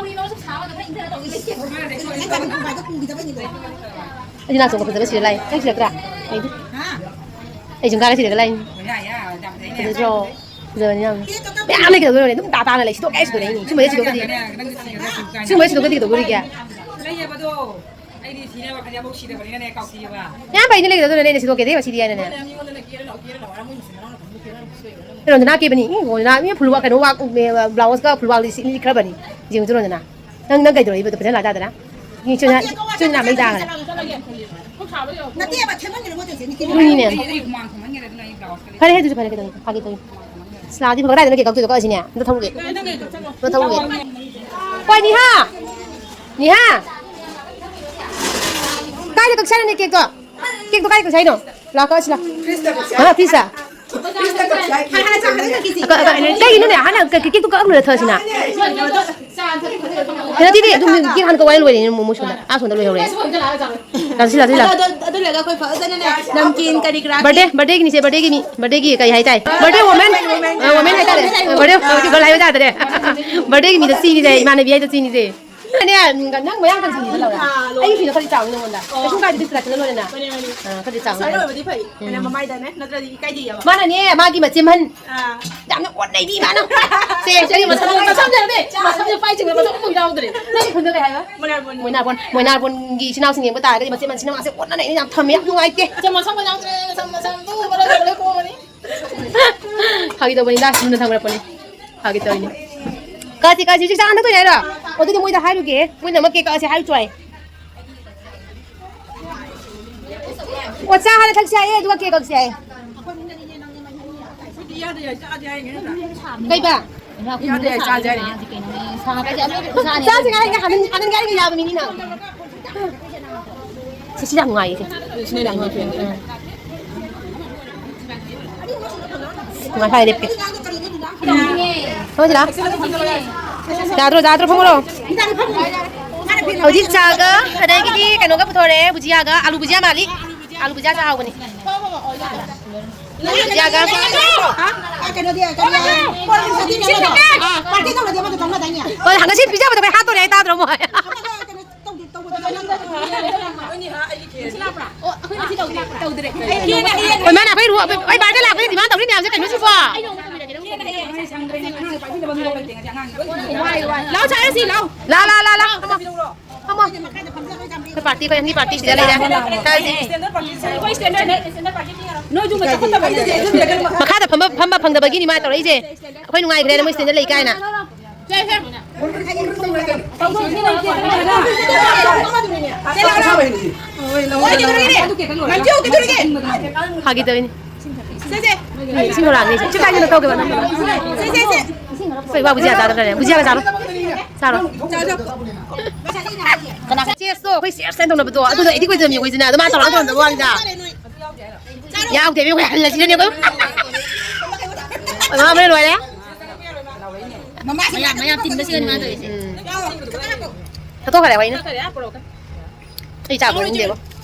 ꯑꯩꯗꯤ ꯅꯥꯆꯣꯡꯒ ꯐꯖꯕ ꯁꯤꯔ ꯂꯥꯛꯑꯦ꯫ ꯅꯪ ꯁꯤꯔꯛꯇ꯭ꯔꯥ? ꯑꯩꯗꯤ꯫ ꯑꯩ ꯖꯨꯝꯈꯥꯒ ꯁꯤꯔꯒ ꯂꯥꯛꯏꯅꯤ꯫ ꯐꯖꯗ꯭ꯔꯣ? ꯐꯖꯕꯅꯤ ꯌꯥꯝꯅ꯫ ꯃꯌꯥꯝ ꯂꯩꯒꯗꯧꯗꯣꯏꯅꯦ꯫ ꯑꯗꯨꯝ ꯇꯥ ꯇꯥꯅ ꯂꯩ꯫ ꯁꯤꯗꯣꯛꯀꯦ ꯍꯥꯏ ꯁꯤꯗꯣꯛꯀꯅꯤ꯫ ꯁꯤꯒꯨꯝꯕꯁꯦ ꯁꯤꯗꯣꯛꯀꯗꯤ꯫ ꯁꯤꯒꯨꯝꯕꯁꯦ ꯁꯤꯗꯣꯛꯀꯗꯤ ꯀꯩꯗꯧꯗꯣꯔꯤꯒꯦ? ꯂꯩꯌꯦꯕꯗꯣ꯫ ꯑꯩꯗꯤ ꯁꯤꯅꯕ ꯈꯜꯂꯦ, ꯑꯃꯨꯛ ꯁꯤꯗꯕꯅꯤꯅꯅꯦ, ꯀꯥꯎꯊꯤꯑꯕ꯫ ꯌꯥꯝ ꯐꯩꯅꯦ ꯂꯩꯒꯗꯧꯗꯣꯏꯅꯦ꯫ ꯑꯩꯅ ꯁꯤꯗꯣꯛꯀꯦꯗꯤ ꯁꯤꯗꯤ ꯍꯥꯏꯅꯅꯦ꯫ ꯅꯪꯅ ꯃꯤꯉꯣꯟꯗꯅꯦ ꯀꯦꯔ ꯂꯥꯛꯑꯣ, ꯀꯦꯔ ꯂꯥꯛꯑꯣ ꯍꯥꯏꯔ ꯃꯣꯏ ꯃꯆꯤꯟ ꯃꯅꯥꯎꯅ ꯐꯖꯅ ꯀꯦꯔ ꯂꯥꯛꯑꯣ꯫ ꯀꯩꯅꯣꯗꯅ ꯀꯦꯕꯅꯤ꯫ ꯏ, ꯉꯣꯗꯅ ꯃꯤ ꯐꯨꯜꯋꯥꯛ ꯀꯩꯅꯣ ꯋꯥꯛ, ꯎꯝ, ꯕ꯭ꯂꯥꯎꯁꯀ ꯐꯨꯜꯋꯥꯛ ꯂꯤꯠꯈ꯭ꯔꯕꯅꯤ꯫ ꯌꯦꯡꯉꯨ ꯆꯨꯔꯣꯗꯅ꯫ ꯅꯪ, ꯅꯪ ꯀꯩꯗꯧꯔꯛꯏꯕꯗꯣ ꯐꯖꯅ ꯂꯥꯛꯇꯥꯗꯅ? ꯃꯤ ꯆꯨꯅ, ꯆꯨꯅ ꯃꯩ ꯇꯥꯈ꯭ꯔꯦ꯫ ꯅꯠꯇꯦꯕ, ꯊꯦꯡꯃꯟꯒ꯭ꯔꯦ ꯃꯣꯏ ꯇꯧꯔꯤꯁꯦ, ꯅꯤꯀꯤ꯫ ꯏꯕꯨꯡꯅꯤꯅꯦ꯫ ꯑꯩ, ꯑꯩ ꯍꯨꯃꯥꯡ ꯊꯣꯛꯃꯟꯒ꯭ꯔꯦ, ꯑꯗꯨꯅ ꯑꯩ ꯕ꯭ꯂꯥꯎꯁꯀ ꯂꯩ꯫ ꯐꯔꯦ, ꯑꯗꯨꯁꯨ ꯐꯔꯦ, ꯀꯩꯗꯧꯅꯤ? ꯐꯥꯒꯤ ꯇꯧꯅꯤ꯫ ꯁꯤꯂꯥꯗꯤ ꯐꯒꯗꯥꯏꯗꯅ ꯀꯦꯛ ꯀꯛꯇꯣꯏꯗꯣ? ꯀꯛꯑꯁꯤꯅꯦ꯫ ꯑꯝꯇ ꯊꯝꯃꯨꯒꯦ꯫ ꯑꯝꯇ ꯊꯝꯃꯨꯒꯦ꯫ ꯍꯣꯏ, ꯅꯤꯍꯥ! ꯅꯤꯍꯥ! ꯀꯥꯏꯗ ꯀꯛꯁꯦ ꯍꯥꯏꯅꯣꯅꯦ ꯀꯦꯛꯇꯣ? ꯀꯦꯛꯇꯣ ꯀꯥꯏꯗ ꯀꯛꯁꯦ ꯍꯥꯏꯅꯣ? ꯂꯥꯛꯑꯣ, ꯀꯛꯑꯁꯤ ꯂꯥꯛꯑꯣ꯫ ꯐ꯭ꯔꯤꯖꯇ ꯀꯛꯁꯦ ꯍꯥꯏ-, ꯍꯥ, ꯐ꯭ꯔꯤꯖꯇ ꯀꯛꯁꯦ ꯍꯥꯏ꯫ ꯀꯛ-, ꯀꯛ-, ꯀꯩꯒꯤꯅꯣꯅꯦ? ꯍꯥꯟꯅ ꯀꯦꯛ-, ꯀꯦꯛꯇꯣ ꯀꯛꯑ ꯂꯣꯏꯔ ꯊꯛꯑꯁꯤꯅ꯫ ꯅꯠꯇꯦ, ꯑꯗꯨꯝ ꯀꯦꯛ ꯍꯥꯟꯅ ꯀꯛ ꯋꯥꯏ ꯂꯣꯏꯔꯦꯅꯦ, ꯃꯣ-, ꯃꯣꯏ ꯁꯣꯝꯗ꯫ ꯑꯥ, ꯁꯣꯝꯗ ꯂꯣꯏꯍꯧꯔꯦ꯫ ꯂꯥꯛꯁꯤ, ꯂꯥꯛꯁꯤ, ꯂꯥꯛꯁꯤ꯫ ꯑꯗꯣ, ꯑꯗꯨ, ꯑꯗꯨ ꯂꯣꯏꯔꯒ ꯑꯩꯈꯣꯏ ꯐꯖꯅꯅꯦ, ꯅꯝꯀꯤꯟ ꯀꯔꯤ ꯀꯔꯥ birthday, birthday ꯒꯤꯅꯤꯁꯦ, birthday ꯒꯤ ꯃꯤ, birthday ꯒꯤ ꯀꯩ ꯍꯥꯏꯇꯥꯔꯦ? Birthday woman, woman, ꯑ, woman ꯍꯥꯏꯇꯥꯔꯦ꯫ Woman, woman. Birthday, ꯑ, girl ꯍꯥꯏꯕ ꯇꯥꯗꯔꯦ꯫ Birthday ꯒꯤ ꯃꯤꯗ ꯆꯤꯅꯤꯁꯦ, ꯏꯃꯥꯟꯅꯕꯤ ꯍꯥꯏꯗ ꯆꯤꯅꯤꯁꯦ꯫ ꯅꯦ, ꯅꯪ ꯃꯌꯥꯡ ꯀꯪꯁꯤꯜꯂꯤꯗꯣ ꯂꯧꯔꯦ꯫ ꯑꯥ, ꯂꯧꯔꯦ꯫ ꯑꯩꯒꯤ ꯐꯤꯗꯣ ꯈꯔꯗꯤ ꯆꯥꯎꯅꯤ ꯅꯉꯣꯟꯗ꯫ ꯑꯣ꯫ ꯀꯩꯁꯨꯝ ꯀꯥꯏꯗꯦ, ꯁꯤꯗ ꯁꯤꯜꯂꯛꯄꯅ ꯂꯣꯏꯔꯦꯅ꯫ ꯃꯥꯅꯦ, ꯃꯥꯅꯦ꯫ ꯑꯥ, ꯈꯔꯗꯤ ꯆꯥꯎꯅꯤ꯫ ꯁ꯭ꯋꯥꯏ ꯑꯣꯏꯕꯗꯤ ꯐꯩ꯫ ꯎꯝ꯫ ꯃꯃꯥꯏ ꯇꯥꯅꯦ, ꯅꯠꯇ꯭ꯔꯗꯤ ꯏꯀꯥꯏꯖꯩꯌꯦꯕ꯫ ꯃꯥꯅꯅꯦ, ꯃꯥꯒꯤ ꯃꯆꯦ ꯑꯍꯟ꯫ ꯑꯥ꯫ ꯌꯥꯝꯅ ꯑꯣꯠꯅꯩꯕꯤ ꯃꯥꯅ꯫ ꯁꯦ, ꯁꯦ, ꯃꯁꯝ, ꯃꯁꯝ ꯌꯥꯗꯦ꯫ ꯃꯁꯝꯁꯦ ꯄꯥꯏ ꯆꯤꯡꯕ ꯃꯁꯝ ꯑꯃꯐꯥꯎ ꯌꯥꯎꯗ꯭ꯔꯦ꯫ ꯅꯪꯒꯤ ꯈꯨꯟꯗꯣ ꯀꯩ ꯍꯥꯏꯕ? ꯃꯣꯏꯅꯥꯔꯕꯣꯟ꯫ ꯃꯣꯏꯅꯥꯔꯕꯣꯟ, ꯃꯣꯏꯅꯥꯔꯕꯣꯟꯒꯤ ꯏꯆꯤꯟ ꯏꯅꯥꯎꯁꯤꯡ ꯌꯦꯡꯕ ꯇꯥꯔꯒꯗꯤ ꯃꯆꯦ ꯃꯆꯤꯟ ꯃꯅꯥꯎꯁꯦ ꯑꯣꯠꯅ ꯅꯩꯅ ꯌꯥꯝ ꯊꯝꯃꯦ, ꯌꯥꯝ ꯅꯨꯡꯉꯥꯏꯇꯦ꯫ ꯁꯦ, ꯃꯁꯝꯒ ꯌꯥꯎꯗ꯭ꯔꯦ, ꯃꯁꯝ, ꯃꯁꯝ ꯇꯨ ꯃꯔꯛ ꯂꯣꯏ ꯀꯣꯛꯑꯅꯤ꯫ ꯐꯥꯒꯤ ꯇꯧꯕꯅꯤꯗ, ꯂꯨꯅ ꯊꯝꯈ꯭ꯔꯛꯄꯅꯤ꯫ ꯐꯥꯒꯤ ꯇꯧꯔꯤꯅꯦ꯫ ꯀꯛꯑꯁꯤ, ꯀꯛꯑꯁꯤ, ꯍꯧꯖꯤꯛ ꯆꯥ ꯍꯥꯟꯅ ꯊꯛꯇꯣꯏꯅꯦ ꯍꯥꯏꯔꯣ? ꯑꯗꯨꯗꯤ ꯃꯣꯏꯗ ꯍꯥꯏꯔꯨꯒꯦ, ꯃꯣꯏꯅ ꯑꯃ ꯀꯦꯛ ꯀꯛꯑꯁꯤ ꯍꯥꯏꯔꯨ ꯆꯣ ꯍꯥꯏ꯫ ꯑꯣ, ꯆꯥ ꯍꯥꯟꯅ ꯊꯛꯁꯤ ꯍꯥꯏꯌꯦ, ꯑꯗꯨꯒ ꯀꯦꯛ ꯀꯛꯁꯤ ꯍꯥꯏꯌꯦ꯫ ꯀꯩꯕ? ꯆꯥꯁꯦ ꯍꯥꯏꯔꯒ ꯍꯥꯟꯅ, ꯍꯥꯟꯅ ꯍꯥꯏꯔꯒ ꯌꯥꯕ ꯃꯤꯅꯤꯅ꯫ ꯁꯤ, ꯁꯤ ꯌꯥꯝ ꯅꯨꯡꯉꯥꯏꯌꯦ ꯁꯦ꯫ ꯁꯤ ꯅꯨꯡꯉꯥꯏ ꯐꯔꯦ ꯂꯦꯞꯀꯦ꯫ ꯊꯣꯛꯑꯁꯤꯔꯥ? ꯌꯥꯗ꯭ꯔꯣ, ꯌꯥꯗ꯭ꯔꯣ, ꯐꯝꯃꯨꯔꯣ? ꯍꯧꯖꯤꯛ ꯆꯥꯒ ꯑꯗꯒꯤꯗꯤ ꯀꯩꯅꯣꯒ ꯄꯨꯊꯣꯔꯛꯑꯦ, ꯕꯨꯖꯤꯌꯥꯒ, ꯑꯥꯂꯨ ꯕꯨꯖꯤꯌꯥ ꯃꯥꯜꯂꯤ꯫ ꯑꯥꯂꯨ ꯕꯨꯖꯤꯌꯥꯒ꯫ ꯍꯣꯏ, ꯉꯁꯤ ꯄꯤꯖꯕꯗꯣ ꯃꯣꯏ ꯍꯥꯠꯇꯣꯔꯦ, ꯑꯩ ꯇꯥꯗ꯭ꯔꯣ ꯃꯣꯏ? ꯍꯣꯏ, ꯃꯥꯅ ꯑꯩꯈꯣꯏ ꯔꯨ-, ꯑꯩꯈꯣꯏ ꯕꯥꯔꯗꯦ ꯂꯥꯛꯄꯗ demand ꯇꯧꯔꯤ ꯃꯌꯥꯝꯁꯦ ꯀꯩꯅꯣ ꯁꯤꯕꯣ? ꯂꯥꯎ, ꯁꯥꯔꯁꯤ, ꯂꯥꯎ꯫ ꯂꯥꯎ, ꯂꯥꯎ, ꯂꯥꯎ, ꯂꯥꯎ꯫ ꯐꯝꯃꯣ꯫ ꯐꯝꯃꯣ꯫ ꯑꯩꯈꯣꯏ ꯄꯥꯔꯇꯤ, ꯑꯩꯈꯣꯏ ꯑꯅꯤ ꯄꯥꯔꯇꯤ ꯁꯤꯗ ꯂꯩꯔꯦ꯫ ꯁꯥꯔꯁꯤ꯫ ꯃꯈꯥꯗ ꯐꯝꯕ, ꯐꯝꯕ ꯐꯪꯗꯕꯒꯤꯅꯤ ꯃꯥ ꯇꯧꯔꯛꯏꯁꯦ꯫ ꯑꯩꯈꯣꯏ ꯅꯨꯡꯉꯥꯏꯈ꯭ꯔꯦꯅ ꯃꯣꯏ ꯁꯤꯗ ꯂꯩ ꯀꯥꯏꯅ꯫ ꯐꯥꯒꯤ ꯇꯧꯔꯤꯅꯤ꯫ ꯏꯁꯤꯡ ꯍꯨꯔꯥꯟꯅꯤ꯫ ꯁꯤ ꯀꯥꯏꯗꯅꯣ ꯇꯧꯒꯦꯕ ꯅꯪ? ꯑꯩꯈꯣꯏ ꯏꯃꯥ ꯕꯨꯖꯤꯌꯥ ꯆꯥꯗꯕ꯭ꯔꯅꯦ? ꯕꯨꯖꯤꯌꯥꯒ ꯆꯥꯔꯣ꯫ ꯆꯥꯔꯣ꯫ ꯆꯦꯁꯇꯣ ꯑꯩꯈꯣꯏ ꯆꯦꯁ ꯀꯥꯏꯅ ꯇꯧꯅꯕꯗꯣ ꯑꯗꯨꯗꯣ ꯑꯩꯗꯤ ꯑꯩꯈꯣꯏ ꯑꯗꯨꯝ ꯌꯦꯡꯉꯣꯏꯁꯤꯅ ꯑꯗꯨ ꯃꯥ ꯇꯧꯔꯒ ꯇꯧꯔꯝꯗꯕ ꯋꯥꯅꯤꯗ꯫ ꯌꯥꯎꯗꯦꯕ ꯑꯩꯈꯣꯏ ꯍꯜꯂꯁꯤꯔꯅꯦ ꯑꯩꯈꯣꯏ꯫ ꯑꯉꯥꯡ ꯑꯃꯅ ꯂꯣꯏꯔꯦ꯫ ꯃꯌꯥꯝ, ꯃꯌꯥꯝ ꯇꯤꯟꯕꯁꯤꯒ ꯃꯥ ꯇꯧꯔꯤꯁꯦ꯫ ꯎꯝ꯫ ꯆꯠꯊꯣꯛꯈ꯭ꯔꯦ ꯋꯥꯏꯅ꯫ ꯑꯩ ꯆꯥ ꯂꯣꯏꯅꯤꯡꯗꯦꯕ꯫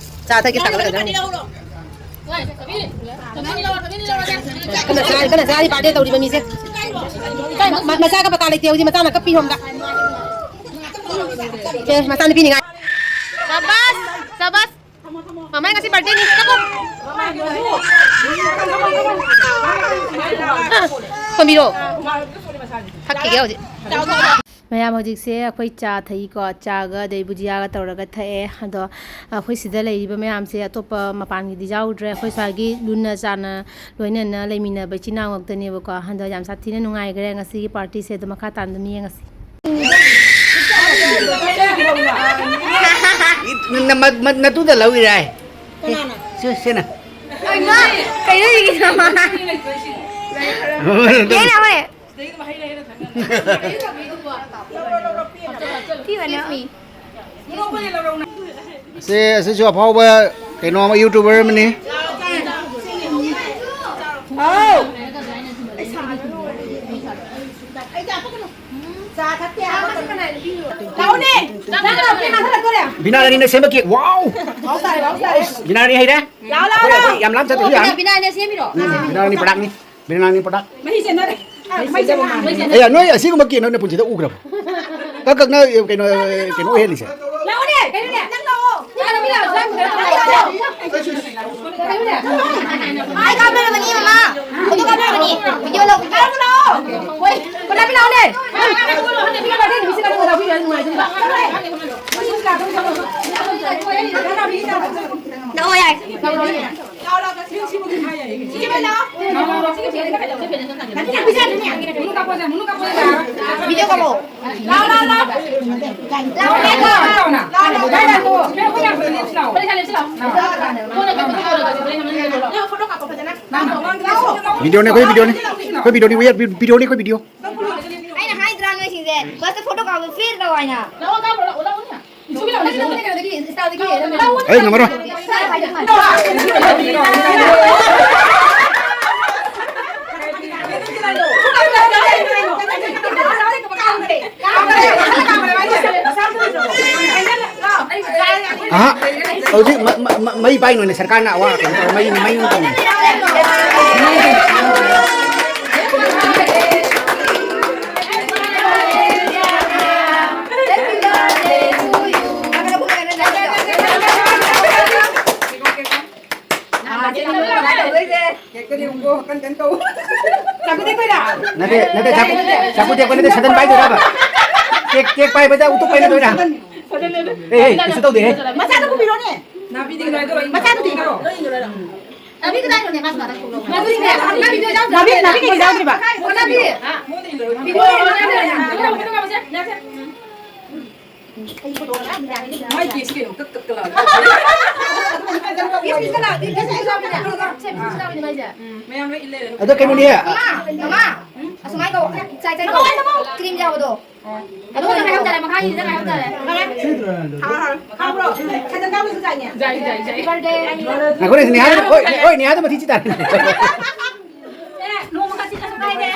ꯆꯥ ꯊꯛꯀꯦ ꯁꯥꯒꯠꯂꯛꯀꯗ꯭ꯔꯥ ꯈꯪꯗꯦ꯫ ꯀꯟꯅ ꯆꯥꯔꯤ, ꯀꯟꯅ ꯆꯥꯔꯤ ꯕꯥꯔꯗꯦ ꯇꯧꯔꯤꯕ ꯃꯤꯁꯦ꯫ ꯃ-, ꯃꯆꯥꯒ ꯄꯇꯥ ꯂꯩꯇꯦ ꯍꯧꯖꯤꯛ ꯃꯆꯥꯅ ꯀꯞꯄꯤ ꯁꯣꯝꯗ꯫ ꯁꯦ, ꯃꯆꯥꯅꯨꯄꯤ ꯅꯤꯡꯉꯥꯏ꯫ ꯁꯕꯥꯁ, ꯁꯕꯥꯁ꯫ ꯃꯃꯥꯏ ꯉꯁꯤ ꯕꯥꯔꯗꯦꯅꯤ꯫ ꯀꯞꯄꯣ꯫ ꯊꯣꯝꯕꯤꯔꯣ꯫ ꯊꯛꯈꯤꯒꯦ ꯍꯧꯖꯤꯛ꯫ ꯃꯌꯥꯝ ꯍꯧꯖꯤꯛꯁꯦ ꯑꯩꯈꯣꯏ ꯆꯥ ꯊꯛꯏꯀꯣ꯫ ꯆꯥꯒ ꯑꯗꯩ ꯕꯨꯖꯤꯌꯥꯒ ꯇꯧꯔꯒ ꯊꯛꯑꯦ꯫ ꯑꯗꯣ ꯑꯩꯈꯣꯏ ꯁꯤꯗ ꯂꯩꯔꯤꯕ ꯃꯌꯥꯝꯁꯦ ꯑꯇꯣꯞꯄ ꯃꯄꯥꯟꯒꯤꯗꯤ ꯌꯥꯎꯗ꯭ꯔꯦ꯫ ꯑꯩꯈꯣꯏ ꯁ꯭ꯋꯥꯏꯒꯤ ꯂꯨꯅ ꯆꯥꯟꯅ ꯂꯣꯏꯅꯅ ꯂꯩꯃꯤꯟꯅꯕ ꯏꯆꯤꯟ ꯏꯅꯥꯎ ꯉꯥꯛꯇꯅꯦꯕꯀꯣ꯫ ꯑꯗꯣ ꯌꯥꯝ ꯁꯥꯊꯤꯅ ꯅꯨꯡꯉꯥꯏꯈ꯭ꯔꯦ ꯉꯁꯤꯒꯤ ꯄꯥꯔꯇꯤꯁꯦ꯫ ꯑꯗꯣ ꯃꯈꯥ ꯇꯥꯅ ꯑꯗꯨꯝ ꯌꯦꯡꯉꯁꯤ꯫ ꯅ-, ꯃ-, ꯃ-, ꯅꯇꯨꯗ ꯂꯧꯏꯔꯥꯏ? ꯀꯅꯥꯅ? ꯁꯤ-, ꯁꯤꯅ꯫ ꯀꯩꯅꯣ? ꯀꯩꯅꯣ ꯍꯧꯖꯤꯛꯀꯤꯗꯣ? ꯌꯦꯡꯅꯦ ꯑꯩꯈꯣꯏ꯫ ꯁꯤ ꯑꯣꯏꯅ꯫ ꯁꯦ, ꯑꯁꯤꯁꯨ ꯑꯐꯥꯎꯕ ꯀꯩꯅꯣ ꯑꯃ, YouTuber ꯑꯃꯅꯤ꯫ ꯍꯥꯎ꯫ ꯂꯥꯛꯑꯣꯅꯦ꯫ ꯕꯤꯅꯥꯔꯥꯅꯤꯅ ꯁꯦꯝꯕ cake꯫ Wow! ꯕꯤꯅꯥꯔꯥꯅꯤ ꯍꯩꯔꯦ꯫ ꯂꯥꯛꯑꯣ, ꯂꯥꯛꯑꯣ, ꯑꯩꯈꯣꯏ, ꯂꯥꯛꯑꯣ꯫ ꯑꯩꯈꯣꯏ ꯌꯥꯝ ꯂꯥꯝ ꯆꯠꯇ꯭ꯔꯁꯨ ꯌꯥꯅꯤ꯫ ꯕꯤꯅꯥꯔꯥꯅꯤꯅ ꯁꯦꯝꯃꯤꯔꯣ? ꯎꯝ, ꯕꯤꯅꯥꯔꯥꯅꯤ ꯄ꯭ꯔꯗꯛꯅꯤ꯫ ꯕꯤꯅꯥꯔꯥꯅꯤ ꯄ꯭ꯔꯗꯛ꯫ ꯃꯍꯤ ꯆꯦꯟꯅꯔꯦ꯫ ꯑꯦ, ꯅꯣꯏ ꯑꯁꯤꯒꯨꯝꯕ cake ꯅꯣꯏ ꯅꯄꯨꯟꯁꯤꯗ ꯎꯈ꯭ꯔꯕ? ꯀꯛ ꯀꯛꯅ ꯀꯩꯅꯣ, ꯀꯩꯅꯣ ꯑꯣꯏꯍꯜꯂꯤꯁꯦ꯫ ꯂꯥꯛꯑꯣꯅꯦ, ꯀꯩꯅꯣꯅꯦ, ꯅꯪ ꯂꯥꯛꯑꯣ꯫ ꯂꯥꯛꯑꯣ, ꯂꯥꯛꯑꯣ, ꯂꯥꯛꯑꯣ꯫ ꯀꯩꯅꯣꯅꯦ꯫ ꯑꯩ ꯀꯥꯞꯅꯔꯕꯅꯤ, ꯃꯃꯥ꯫ ꯐꯣꯇꯣ ꯀꯥꯞꯅꯔꯕꯅꯤ꯫ ꯚꯤꯗꯤꯑꯣ ꯂꯧ, ꯚꯤꯗꯤꯑꯣ꯫ ꯂꯥꯛꯑꯣ, ꯂꯥꯛꯑꯣ꯫ ꯍꯣꯏ, ꯄꯣꯂꯥꯄꯤ ꯂꯥꯛꯑꯣꯅꯦ꯫ ꯂꯥꯛꯑꯣ, ꯌꯥꯏ꯫ ꯚꯤꯗꯤꯑꯣ ꯀꯥꯞꯄꯣ꯫ ꯚꯤꯗꯤꯑꯣꯅꯦ, ꯑꯩꯈꯣꯏ ꯚꯤꯗꯤꯑꯣꯅꯦ꯫ ꯑꯩꯈꯣꯏ ꯚꯤꯗꯤꯑꯣꯅꯦ, we are vi-, ꯚꯤꯗꯤꯑꯣꯅꯦ, ꯑꯩꯈꯣꯏ ꯚꯤꯗꯤꯑꯣ꯫ ꯑꯩꯅ ꯍꯥꯏꯗ꯭ꯔꯥ ꯅꯣꯏꯁꯤꯡꯁꯦ? ꯕꯁꯇ ꯐꯣꯇꯣ ꯀꯥꯞꯄ ꯐꯦꯜ ꯇꯧ ꯍꯥꯏꯅ꯫ ꯑꯩ ꯉꯝꯃꯔꯣꯏ꯫ ꯑꯍꯥ, ꯍꯧꯖꯤꯛ ꯃ-, ꯃ-, ꯃ-, ꯃꯩ ꯄꯥꯏꯅꯣꯅꯦ, ꯁꯔꯀꯥꯔꯅ ꯑꯋꯥ ꯀꯩꯅꯣ ꯇꯧꯔ ꯃꯩ, ꯃꯩ ꯑꯣꯟ ꯇꯧꯅꯤ꯫ ꯅꯠꯇꯦ, ꯅꯠꯇꯦ, ꯆꯥꯛ-, ꯆꯥꯛꯀꯨ ꯇꯦꯛꯄ ꯅꯠꯇꯦ, ꯁꯗꯟ ꯄꯥꯏꯗꯣꯏꯔꯕ? ꯀꯦꯛ, ꯀꯦꯛ ꯄꯥꯏꯕꯗ ꯎꯇꯨꯞ ꯄꯥꯏꯅꯗꯣꯏꯔꯥ? ꯑꯦ, ꯑꯦ, ꯀꯩꯁꯨ ꯇꯧꯗꯦꯍꯦ꯫ ꯃꯆꯥꯗꯨ ꯄꯨꯕꯤꯔꯣꯅꯦ꯫ ꯃꯆꯥꯗꯨꯗꯤ꯫ ꯅꯥꯕꯤ ꯀꯗꯥꯏꯗꯅꯣꯅꯦ? ꯃꯥꯁꯨ ꯉꯥꯛꯇꯪ ꯊꯣꯛꯂꯛꯑꯣ꯫ ꯅꯥꯕꯤ, ꯅꯥꯕꯤ ꯀꯩꯒꯤ ꯌꯥꯎꯗ꯭ꯔꯤꯕ? ꯅꯥꯕꯤ꯫ ꯃꯥꯏ ꯀꯦꯛꯁꯤ ꯀꯩꯅꯣ ꯀꯛ ꯀꯛ ꯀꯛ ꯂꯥꯎꯔꯦ꯫ ꯃꯌꯥꯝ ꯂꯣꯏ ꯏꯜ ꯂꯩꯔꯦ꯫ ꯑꯗꯣ ꯀꯩꯅꯣꯅꯦ꯫ ꯃꯃꯥ, ꯑꯁꯨꯃꯥꯏꯅ ꯇꯧ꯫ ꯆꯥꯏ, ꯆꯥꯏ ꯇꯧ꯫ ꯀ꯭ꯔꯤꯝ ꯌꯥꯎꯕꯗꯣ꯫ ꯑꯗꯨꯒ ꯅꯪ ꯍꯥꯏꯍꯧ ꯇꯥꯔꯦ, ꯃꯈꯥꯒꯤꯁꯤꯗ ꯅꯪ ꯍꯥꯏꯍꯧ ꯇꯥꯔꯦ꯫ ꯈꯥꯡꯕ꯭ꯔꯣ? ꯁꯦꯟꯗꯜ ꯀꯥꯡꯕꯨꯁꯨ ꯆꯥꯏꯅꯦ꯫ ꯖꯥꯏ, ꯖꯥꯏ, ꯖꯥꯏ꯫ Happy birthday꯫ ꯉꯥꯏꯈꯣꯅꯦ, ꯅꯦꯍꯥꯗ, ꯍꯣꯏ, ꯍꯣꯏ, ꯅꯦꯍꯥꯗ ꯃꯊꯤ ꯆꯤ ꯇꯥꯔꯦ꯫ ꯑꯦ, ꯅꯣꯡꯃ ꯈꯛ ꯆꯤꯠꯂꯁꯨ ꯀꯥꯏꯗꯦ꯫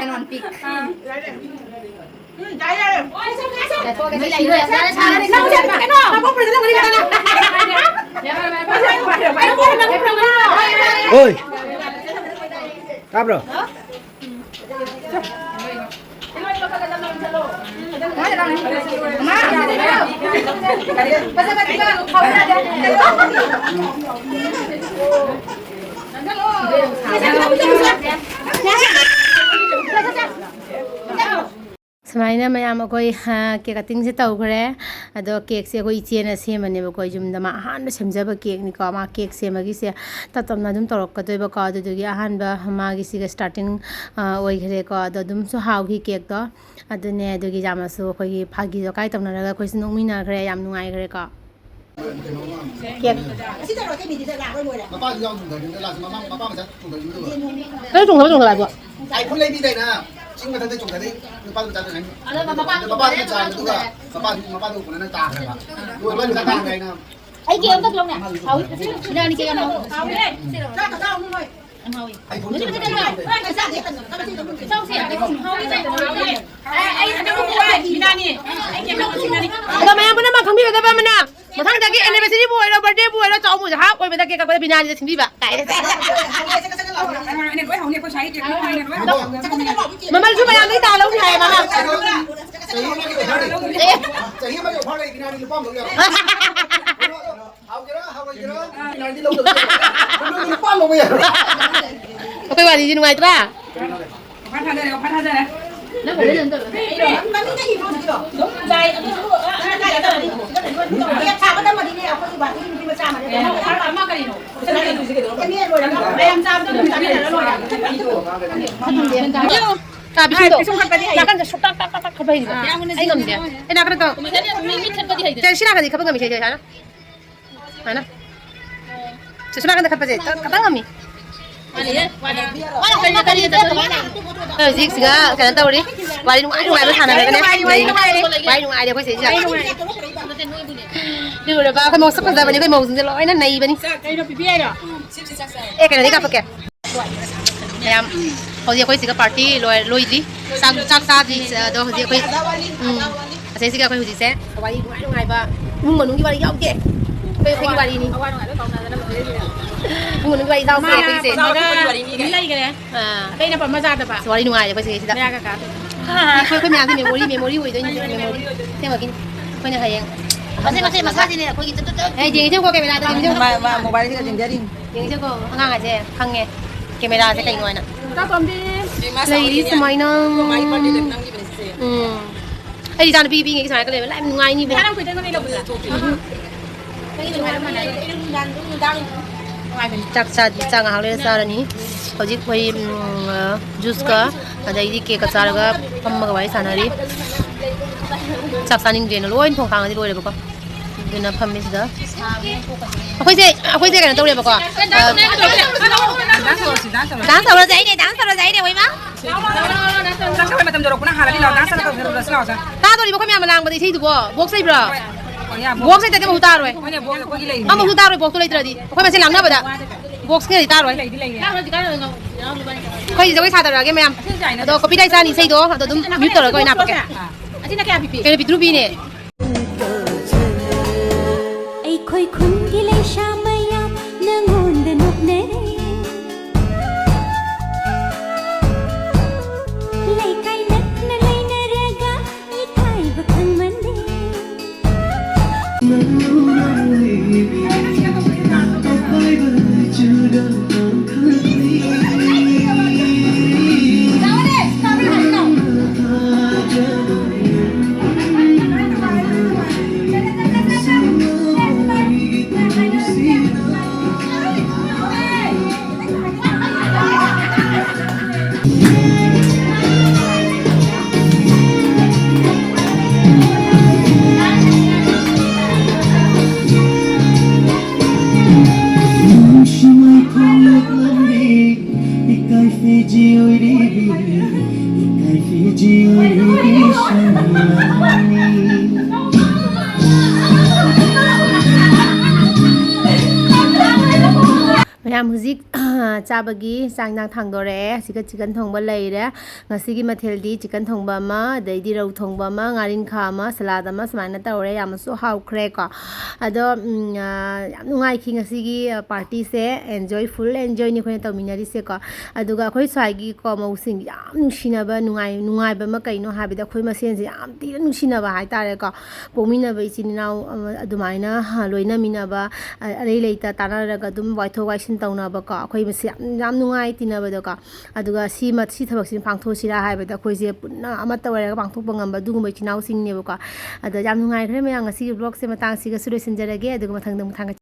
ꯎꯝ, ꯌꯥꯔꯦ, ꯌꯥꯔꯦ꯫ ꯍꯣꯏ꯫ ꯇꯥꯕ꯭ꯔꯣ? ꯁꯨꯃꯥꯏꯅ ꯃꯌꯥꯝ ꯑꯩꯈꯣꯏ, ꯑ, cake cuttingꯁꯦ ꯇꯧꯈ꯭ꯔꯦ꯫ ꯑꯗꯣ cakeꯁꯦ ꯑꯩꯈꯣꯏ ꯏꯆꯦꯅ ꯁꯦꯝꯕꯅꯦꯕꯀꯣ, ꯌꯨꯝꯗ ꯃꯥ ꯑꯍꯥꯟꯕ ꯁꯦꯝꯖꯕ cakeꯅꯤꯀꯣ꯫ ꯃꯥ cake ꯁꯦꯝꯕꯒꯤꯁꯦ ꯇꯞ ꯇꯞꯅ ꯑꯗꯨꯝ ꯇꯧꯔꯛꯀꯗꯣꯏꯕꯀꯣ꯫ ꯑꯗꯨꯗꯨꯒꯤ ꯑꯍꯥꯟꯕ ꯃꯥꯒꯤ ꯁꯤꯒ starting, ꯑ, ꯑꯣꯏꯈ꯭ꯔꯦꯀꯣ꯫ ꯑꯗꯣ ꯑꯗꯨꯝꯁꯨ ꯍꯥꯎꯈꯤ cakeꯇꯣ꯫ ꯑꯗꯨꯅꯦ, ꯑꯗꯨꯒꯤ ꯌꯥꯝꯅꯁꯨ ꯑꯩꯈꯣꯏꯒꯤ ꯐꯥꯒꯤ ꯖꯣꯀꯥꯏ ꯇꯧꯅꯔꯒ ꯑꯩꯈꯣꯏꯁꯨ ꯅꯣꯛꯃꯤꯟꯅꯈ꯭ꯔꯦ, ꯌꯥꯝ ꯅꯨꯡꯉꯥꯏꯈ꯭ꯔꯦꯀꯣ꯫ Cake꯫ ꯃꯄꯥꯁꯨ ꯌꯥꯎꯅ ꯆꯣꯡꯊꯈꯤꯕꯗ ꯂꯥꯁ ꯃꯃꯥ-, ꯃꯄꯥ ꯃꯆꯥ ꯆꯣꯡꯊꯈꯤꯕꯗꯨꯕ꯫ ꯀꯔꯤ ꯆꯣꯡꯊꯕ ꯆꯣꯡꯊꯕ ꯍꯥꯏꯕꯣ? ꯑꯩ ꯐꯨꯠ ꯂꯩꯕꯤꯗ ꯑꯩꯅ ꯆꯤꯡ ꯃꯊꯛꯇ ꯆꯣꯡꯊꯔꯤ, ꯅꯨꯄꯥꯗꯨ ꯃꯆꯥꯗꯨꯅ ꯍꯥꯏꯅꯤ꯫ ꯑꯗꯣ ꯃꯄꯥ-, ꯃꯄꯥꯗꯨꯅ ꯆꯥꯟꯕꯗꯨꯒ ꯃꯄꯥꯗꯨ, ꯃꯄꯥꯗꯨ ꯀꯣꯟꯅꯅ ꯇꯥꯈ꯭ꯔꯦꯕ꯫ ꯑꯗꯨꯒ ꯃꯥꯏ ꯃꯆꯥ ꯇꯥꯈ꯭ꯔꯦ ꯍꯥꯏꯅ꯫ ꯑꯩ cake ꯑꯝꯇ ꯄꯤꯔꯛꯎꯅꯦ꯫ ꯍꯥꯎꯏ꯫ ꯏꯟꯖꯥꯡꯅꯤ cake ꯌꯥꯝ ꯍꯥꯎꯏ꯫ ꯌꯥꯝ ꯍꯥꯎꯏ꯫ ꯑꯩ ꯐꯨꯠ ꯃꯨꯟꯖꯤꯟ ꯃꯨꯟꯖꯤꯟ ꯆꯣꯡꯊꯔꯤ꯫ ꯆꯥꯎꯁꯦ꯫ ꯍꯥꯎꯏ, ꯍꯥꯎꯏ꯫ ꯑꯩ, ꯑꯩ ꯍꯟꯗꯛ ꯃꯤꯅꯥꯅꯤ꯫ ꯑꯩ cake ꯀꯛꯄꯁꯤ ꯃꯤꯅꯥꯅꯤ꯫ ꯑꯗꯣ ꯃꯌꯥꯝ ꯄꯨꯝꯅꯃꯛ ꯈꯪꯕꯤꯒꯗꯕ ꯑꯃꯅ, ꯃꯊꯪꯗꯒꯤ anniversaryꯕꯨ ꯑꯣꯏꯔꯣ, birthdayꯕꯨ ꯑꯣꯏꯔꯣ, ꯆꯥꯎꯕꯨ ꯆꯥꯎ ꯑꯣꯏꯕꯗ cake ꯀꯛꯄꯗ ꯕꯤꯅꯥꯅꯤꯗ ꯁꯤꯟꯕꯤꯕ ꯀꯥꯏꯅ꯫ ꯃꯃꯜꯁꯨ ꯃꯌꯥꯝꯗꯒꯤ ꯇꯥ ꯂꯧꯅꯤ ꯍꯥꯏꯌꯦ ꯃꯥꯅ꯫ ꯆꯍꯤ ꯑꯃꯒꯤ offer ꯂꯩ꯫ ꯑꯦ꯫ ꯆꯍꯤ ꯑꯃꯒꯤ offer ꯂꯩ, ꯕꯤꯅꯥꯅꯤ ꯂꯨꯄꯥ ꯑꯃ ꯂꯧ ꯌꯥꯔꯣꯏ꯫ ꯍꯥꯎꯒꯦꯔꯥ ꯍꯥꯎꯔꯣꯏꯒꯦꯔꯥ ꯕꯤꯅꯥꯅꯤꯗꯤ ꯂꯧꯗꯕ ꯌꯥꯔꯣꯏ꯫ ꯂꯨꯄꯥ ꯑꯃ ꯂꯧꯕ ꯌꯥꯔꯣꯏ꯫ ꯑꯩꯈꯣꯏ ꯋꯥꯔꯤꯁꯤ ꯅꯨꯡꯉꯥꯏꯇ꯭ꯔꯥ? ꯄꯤꯁꯨꯝꯗꯣ꯫ ꯄꯤꯁꯨꯝ ꯈꯠꯄꯗꯤ ꯍꯩ꯫ ꯅꯥꯀꯟꯗ ꯁꯨꯛꯇꯛ ꯇꯛ ꯇꯛ ꯇꯛ ꯈꯠꯄ ꯍꯩ꯫ ꯑꯥ꯫ ꯑꯩ ꯉꯝꯗꯦ꯫ ꯑꯦ, ꯅꯥꯀꯟꯗ ꯇꯧ꯫ ꯃꯤ ꯈꯠꯄꯗꯤ ꯍꯩꯗꯅ꯫ ꯁꯦ, ꯁꯤ ꯅꯥꯀꯟꯗꯤ ꯈꯠꯄ ꯉꯝꯃꯤ, ꯁꯦ, ꯁꯦ, ꯁꯨꯃꯥꯏꯅ꯫ ꯁꯨꯃꯥꯏꯅ꯫ ꯁꯦ, ꯁꯨꯃꯥꯏꯅ ꯈꯠꯄꯁꯦ ꯈꯇꯪ ꯉꯝꯃꯤ꯫ ꯃꯥꯅꯤꯌꯦ꯫ ꯋꯥꯔꯤ ꯀꯔꯤ ꯀꯔꯤ ꯀꯔꯤ ꯀꯃꯥꯏꯅ? ꯍꯧꯖꯤꯛꯁꯤꯒ ꯀꯩꯅꯣ ꯇꯧꯔꯤ꯫ ꯋꯥꯔꯤ ꯅꯨꯡꯉꯥꯏ ꯅꯨꯡꯉꯥꯏꯕ ꯁꯥꯟꯅꯔꯒꯅꯦ ꯂꯩꯔꯤ꯫ ꯋꯥꯔꯤ ꯅꯨꯡꯉꯥꯏꯔꯦ ꯑꯩꯈꯣꯏ ꯁꯤꯗꯩꯁꯤꯗ꯫ ꯂꯨꯔꯕ ꯑꯩꯈꯣꯏ ꯃꯧꯁꯛ ꯐꯖꯕꯅꯤ, ꯑꯩꯈꯣꯏ ꯃꯧꯁꯤꯡꯁꯦ ꯂꯣꯏꯅ ꯅꯩꯕꯅꯤ꯫ ꯀꯩꯅꯣ ꯄꯤꯕꯤ ꯍꯥꯏꯔꯣ? ꯑꯦ, ꯀꯩꯅꯣꯗꯤ ꯀꯥꯞꯄꯛꯀꯦ꯫ ꯃꯌꯥꯝ, ꯍꯧꯖꯤꯛ ꯑꯩꯈꯣꯏ ꯁꯤꯒ ꯄꯥꯔꯇꯤ ꯂꯣꯏ-, ꯂꯣꯏꯗ꯭ꯔꯤ꯫ ꯆꯥꯛ, ꯆꯥꯛ ꯆꯥꯗ꯭ꯔꯤ꯫ ꯑꯗꯣ ꯍꯧꯖꯤꯛ ꯑꯩꯈꯣꯏ, ꯎꯝ, ꯑꯁꯤꯁꯤꯒ ꯑꯩꯈꯣꯏ ꯍꯧꯖꯤꯛꯁꯦ ꯋꯥꯔꯤ ꯅꯨꯡꯉꯥꯏ ꯅꯨꯡꯉꯥꯏꯕ, ꯏꯃꯨꯡ ꯃꯅꯨꯡꯒꯤ ꯋꯥꯔꯤ ꯌꯥꯎꯗꯦ꯫ ꯑꯩꯈꯣꯏ, ꯑꯩꯈꯣꯏꯒꯤ ꯋꯥꯔꯤꯅꯤ꯫ ꯑꯋꯥ ꯅꯨꯡꯉꯥꯏ ꯂꯣꯏ ꯀꯥꯎꯅꯗꯅ ꯃꯁꯤꯗꯩꯁꯤꯗ꯫ ꯏꯃꯨꯡ ꯃꯅꯨꯡꯒꯤ ꯋꯥꯔꯤ ꯌꯥꯎꯗꯦ ꯃꯥꯅ ꯑꯩꯈꯣꯏꯒꯤꯁꯦ꯫ ꯄꯝꯃꯒ ꯑꯗꯨꯝ ꯂꯩꯈ꯭ꯔꯦ꯫ ꯑꯥ꯫ ꯑꯇꯩꯅ ꯄꯝꯕ ꯌꯥꯗꯕ꯫ ꯑꯁ, ꯋꯥꯔꯤ ꯅꯨꯡꯉꯥꯏꯔꯦ ꯑꯩꯈꯣꯏ ꯁꯤꯒ ꯁꯤꯗ꯫ ꯃꯌꯥ ꯀꯀꯥꯗꯣ꯫ ꯑꯩꯈꯣꯏ, ꯑꯩꯈꯣꯏ ꯃꯌꯥꯝꯒꯤ memory, memory ꯑꯣꯏꯗꯣꯏꯅꯤ, memory꯫ ꯑꯁꯦꯡꯕꯒꯤꯅꯤ꯫ ꯑꯩꯈꯣꯏꯅ ꯍꯌꯦꯡ ꯃꯁꯦ, ꯃꯁꯦ, ꯃꯁꯥꯁꯤꯅꯦ ꯑꯩꯈꯣꯏꯒꯤ ꯇꯨ, ꯇꯨ, ꯇꯨ꯫ ꯑꯦ, ꯌꯦꯡꯉꯤꯁꯦ ꯌꯦꯡꯉꯣ, camera ꯗ ꯌꯦꯡꯉꯤꯁꯦ ꯌꯦꯡꯉꯣ꯫ ꯃꯥ, ꯃꯥ, mobile ꯁꯤꯗ ꯌꯦꯡꯖꯔꯤꯅꯤ꯫ ꯌꯦꯡꯉꯤꯁꯦꯀꯣ, ꯑꯉꯥꯡ ꯍꯥꯏꯁꯦ ꯈꯪꯉꯦ camera ꯁꯦ ꯀꯩꯅꯣ ꯍꯥꯏꯅ꯫ ꯇꯥꯇꯣꯝꯕꯤ꯫ ꯂꯩꯔꯤ ꯁꯨꯃꯥꯏꯅ꯫ ꯎꯝ꯫ ꯑꯩ ꯏꯆꯥꯅꯨꯄꯤ ꯄꯤꯉꯩꯒꯤ ꯁꯨꯃꯥꯏꯅ ꯂꯩꯕ ꯂꯥꯏ ꯅꯨꯡꯉꯥꯏꯅꯤꯕꯣ꯫ ꯄꯩꯁꯥ ꯌꯥꯝ ꯀꯨꯏꯗꯅ ꯂꯩꯔꯛꯄꯗ꯫ ꯆꯥꯛ ꯆꯥꯗ꯭ꯔꯤ, ꯆꯥꯛ ꯉꯥꯏꯍꯥꯛ ꯂꯩꯔ ꯆꯥꯔꯅꯤ꯫ ꯍꯧꯖꯤꯛ ꯑꯩꯈꯣꯏ, ꯎꯝ, juice ꯀ ꯑꯗꯩꯗꯤ cake ꯀ ꯆꯥꯔꯒ ꯐꯝꯃꯒ ꯋꯥꯔꯤ ꯁꯥꯟꯅꯔꯤ꯫ ꯆꯥꯛ ꯆꯥꯅꯤꯡꯗ꯭ꯔꯦꯅ ꯂꯣꯏ ꯊꯣꯡ ꯈꯥꯡꯉꯗꯤ ꯂꯣꯏꯔꯦꯕꯀꯣ꯫ ꯑꯗꯨꯅ ꯐꯝꯃꯤ ꯁꯤꯗ꯫ ꯑꯩꯈꯣꯏꯁꯦ, ꯑꯩꯈꯣꯏꯁꯦ ꯀꯩꯅꯣ ꯇꯧꯔꯦꯕꯀꯣ꯫ ꯑ, dance ꯇꯧꯔꯁꯤ, dance ꯇꯧꯔꯁꯤ꯫ Dance ꯇꯧꯔꯁꯦ ꯍꯥꯏꯅꯦ, dance ꯇꯧꯔꯁꯦ ꯍꯥꯏꯅꯦ, ꯍꯣꯏ ꯏꯃꯥ꯫ ꯆꯥꯛ ꯆꯥꯕꯩ ꯃꯇꯝ ꯌꯧꯔꯛꯄꯅ ꯍꯥꯜꯂꯗꯤ ꯂꯥꯎ, dance ꯇꯧꯔꯁꯤ ꯂꯥꯎ, ꯆꯠꯂꯣ, ꯆꯠꯂꯣ꯫ ꯇꯥꯗꯣꯔꯤꯕꯣ ꯑꯩꯈꯣꯏ ꯃꯌꯥꯝ ꯂꯥꯡꯕꯗ ꯏꯁꯩꯗꯨꯕꯣ? Box ꯂꯩꯕ꯭ꯔꯣ? ꯍꯣꯏ, ꯌꯥ, box꯫ Box ꯂꯩꯇ꯭ꯔꯗꯤ ꯑꯃꯨꯛ ꯇꯥꯔꯣꯏ꯫ ꯍꯣꯏꯅꯦ, box ꯑꯩꯈꯣꯏꯒꯤ ꯂꯩꯔꯤꯅꯦ꯫ ꯑꯃꯨꯛꯁꯨ ꯇꯥꯔꯣꯏ, box ꯇꯣ ꯂꯩꯇ꯭ꯔꯗꯤ꯫ ꯑꯩꯈꯣꯏ ꯃꯁꯦꯟ ꯂꯥꯡꯅꯕꯗ꯫ Box ꯀꯤꯗꯤ ꯇꯥꯔꯣꯏ꯫ ꯂꯩꯗꯤ ꯂꯩꯌꯦ꯫ ꯑꯩꯈꯣꯏ ꯖꯒꯣꯏ ꯁꯥꯗꯔꯛꯑꯒꯦ ꯃꯌꯥꯝ꯫ ꯑꯗꯣ copyright ꯆꯥꯅꯤ ꯏꯁꯩꯗꯣ, ꯑꯗꯣ ꯑꯗꯨꯝ mute ꯇꯧꯔꯒ ꯑꯣꯏꯅ ꯍꯥꯞꯄꯛꯀꯦ꯫ ꯑꯁꯤꯅ ꯀꯌꯥ ꯄꯤꯕꯤ? ꯀꯩꯅꯣ, ꯄꯤꯛꯇ꯭ꯔꯨ ꯄꯤꯅꯦ꯫ ꯑꯩꯈꯣꯏ ꯈꯨꯟꯒꯤ ꯂꯩꯁꯥ ꯃꯌꯥꯝ ꯅꯪꯉꯣꯟꯗ ꯅꯣꯛꯅꯔꯦ꯫ ꯂꯩꯀꯥꯏ ꯅꯛꯅ ꯂꯩꯅꯔꯒ ꯏꯀꯥꯏꯕ ꯈꯪꯃꯟꯗꯦ꯫ ꯃꯌꯥꯝ ꯍꯧꯖꯤꯛ ꯆꯥꯕꯒꯤ ꯆꯥꯛ ꯏꯟꯖꯥꯡ ꯊꯥꯡꯗꯣꯔꯛꯑꯦ꯫ ꯁꯤꯒ ꯆꯤꯀꯟ ꯊꯣꯡꯕ ꯂꯩꯔꯦ꯫ ꯉꯁꯤꯒꯤ ꯃꯊꯦꯜꯗꯤ ꯆꯤꯀꯟ ꯊꯣꯡꯕ ꯑꯃ, ꯑꯗꯩꯗꯤ ꯔꯧ ꯊꯣꯡꯕ ꯑꯃ, ꯉꯥꯔꯤꯟꯈꯥ ꯑꯃ, ꯁꯂꯥꯗ ꯑꯃ, ꯁꯨꯃꯥꯏꯅ ꯇꯧꯔꯦ꯫ ꯌꯥꯝꯅꯁꯨ ꯍꯥꯎꯈ꯭ꯔꯦꯀꯣ꯫ ꯑꯗꯣ, ꯎꯝ, ꯑ, ꯌꯥꯝ ꯅꯨꯡꯉꯥꯏꯈꯤ ꯉꯁꯤꯒꯤ, ꯑ, ꯄꯥꯔꯇꯤꯁꯦ꯫ ꯑꯦꯟꯖꯣꯏ, ꯐꯨꯜ ꯑꯦꯟꯖꯣꯏꯅꯤ ꯑꯩꯈꯣꯏꯅ ꯇꯧꯃꯤꯟꯅꯔꯤꯁꯦꯀꯣ꯫ ꯑꯗꯨꯒ ꯑꯩꯈꯣꯏ ꯁ꯭ꯋꯥꯏꯒꯤꯀꯣ ꯃꯧꯁꯤꯡ ꯌꯥꯝ ꯅꯨꯡꯁꯤꯅꯕ, ꯅꯨꯡꯉꯥꯏ-, ꯅꯨꯡꯉꯥꯏꯕ ꯑꯃ ꯀꯩꯅꯣ ꯍꯥꯏꯕꯗ ꯑꯩꯈꯣꯏ ꯃꯁꯦꯟꯁꯦ ꯌꯥꯝ ꯊꯤꯅ ꯅꯨꯡꯁꯤꯅꯕ ꯍꯥꯏꯇꯥꯔꯦꯀꯣ꯫ ꯄꯣꯛꯃꯤꯟꯅꯕ ꯏꯆꯤꯟ ꯏꯅꯥꯎ, ꯑ, ꯑꯗꯨꯃꯥꯏꯅ, ꯍ, ꯂꯣꯏꯅꯃꯤꯟꯅꯕ, ꯑ, ꯑꯔꯩ ꯂꯩꯇ ꯇꯥꯟꯅꯔꯒ ꯑꯗꯨꯝ ꯋꯥꯏꯊꯣꯛ ꯋꯥꯏꯁꯤꯟ ꯇꯧꯅꯕꯀꯣ꯫ ꯑꯩꯈꯣꯏ ꯃꯁꯦ ꯌꯥꯝ, ꯌꯥꯝ ꯅꯨꯡꯉꯥꯏ ꯇꯤꯟꯅꯕꯗꯣꯀꯣ꯫ ꯑꯗꯨꯒ ꯁꯤ ꯃ-, ꯁꯤ ꯊꯕꯛꯁꯤꯃ ꯄꯥꯡꯊꯣꯛꯁꯤꯔꯥ ꯍꯥꯏꯕꯗ ꯑꯩꯈꯣꯏꯁꯦ ꯄꯨꯟꯅ ꯑꯃꯠꯇ ꯑꯣꯏꯔꯒ ꯄꯥꯡꯊꯣꯛꯄ ꯉꯝꯕ ꯑꯗꯨꯒꯨꯝꯕ ꯏꯆꯤꯟ ꯏꯅꯥꯎꯁꯤꯡꯅꯦꯕꯀꯣ꯫ ꯑꯗ ꯌꯥꯝ ꯅꯨꯡꯉꯥꯏꯈ꯭ꯔꯦ ꯃꯌꯥꯝ, ꯉꯁꯤꯒꯤ ꯕ꯭ꯂꯣꯒꯁꯦ ꯃꯇꯥꯡꯁꯤꯒꯁꯨ ꯂꯣꯏꯁꯤꯟꯖꯔꯒꯦ꯫ ꯑꯗꯨꯒ ꯃꯊꯪꯗ ꯑꯃꯨꯛ ꯊꯥꯡꯒꯠ-